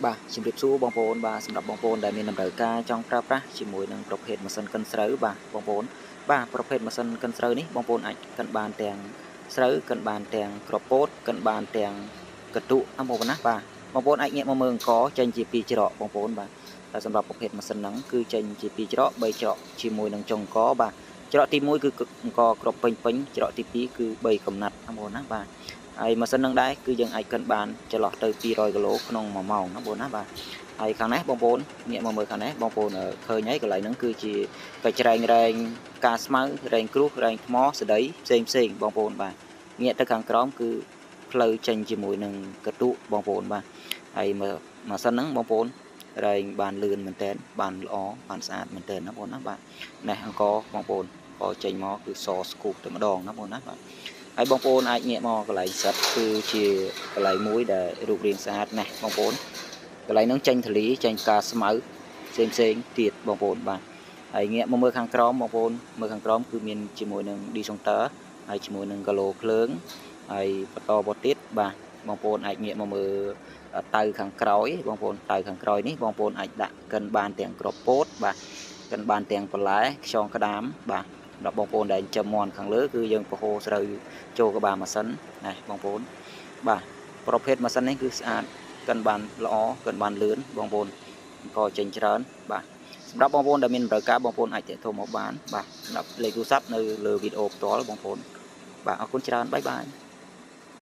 បាទជំរាបសួរបងប្អូនបាទសម្រាប់បងប្អូនដែលមានតម្រូវការចង់ប្រើប្រាស់ជាមួយនឹងប្រភេទម៉ាស៊ីនកិនស្រូវបាទបងប្អូនបាទប្រភេទម៉ាស៊ីនកិនស្រូវនេះបងប្អូនអាចកិនបានទាំងស្រូវកិនបានទាំងគ្រាប់ពោតកិនបានទាំងកន្ទុបងប្អូនណាបាទបងប្អូនអាចងាកមកមើលអង្គចេញជា2ច្រកបងប្អូនបាទតែសម្រាប់ប្រភេទម៉ាស៊ីនហ្នឹងគឺចេញជា2ច្រក3ច្រកជាមួយនឹងចុងអង្គបាទច្រកទី1គឺអង្គគ្រាប់ពេញពេញច្រកទី2គឺ3កំណាត់បងប្អូនណាបាទហើយម៉ាស៊ីននឹងដែរគឺយើងអាចកិនបានចន្លោះទៅ200គីឡូក្នុង1ម៉ោងណាបងណាបាទហើយខាងនេះបងប្អូនងាកមកមើលខាងនេះបងប្អូនឃើញហើយកន្លែងហ្នឹងគឺជាកច្រែងរែងការស្មៅរែងគ្រួសរែងថ្មសដីផ្សេងផ្សេងបងប្អូនបាទងាកទៅខាងក្រោមគឺផ្លូវចេញជាមួយនឹងកតុបងប្អូនបាទហើយម៉ាស៊ីនហ្នឹងបងប្អូនរែងបានលឿនមែនតើបានល្អបានស្អាតមែនតើណាបងប្អូនណាបាទនេះអង្គបងប្អូនក៏ចេញមកគឺសស្គូបតែម្ដងណាបងប្អូនណាបាទហើយបងប្អូនអាចងាកមកកន្លែងសិតគឺជាកន្លែងមួយដែលរូបរាងស្អាតណាស់បងប្អូនកន្លែងហ្នឹងចេញធលីចេញការស្មៅផ្សេងផ្សេងទៀតបងប្អូនបាទហើយងាកមកមើលខាងក្រោមបងប្អូនមើលខាងក្រោមគឺមានជាមួយនឹង disjoncteur ហើយជាមួយនឹងគីឡូភ្លើងហើយបន្តមកទៀតបាទបងប្អូនអាចងាកមកមើលតៅខាងក្រោយបងប្អូនតៅខាងក្រោយនេះបងប្អូនអាចដាក់កិនបានទាំងគ្រាប់ពោតបាទកិនបានទាំងបន្លែខ្យងក្តាមបាទដល់បងប្អូនដែលចិញ្ចឹមមាន់ខាងលើគឺយើងបង្ហូរស្រូវចូលក្បាលម៉ាស៊ីនណាបងប្អូនបាទប្រភេទម៉ាស៊ីននេះគឺស្អាតកិនបានល្អកិនបានលឿនបងប្អូនក៏ចេញច្រើនបាទសម្រាប់បងប្អូនដែលមានតម្រូវការបងប្អូនអាចទាក់ទងមកបានបាទសម្រាប់លេខទូរស័ព្ទនៅលើវីដេអូផ្ទាល់បងប្អូនបាទអរគុណច្រើនបាយបាយ។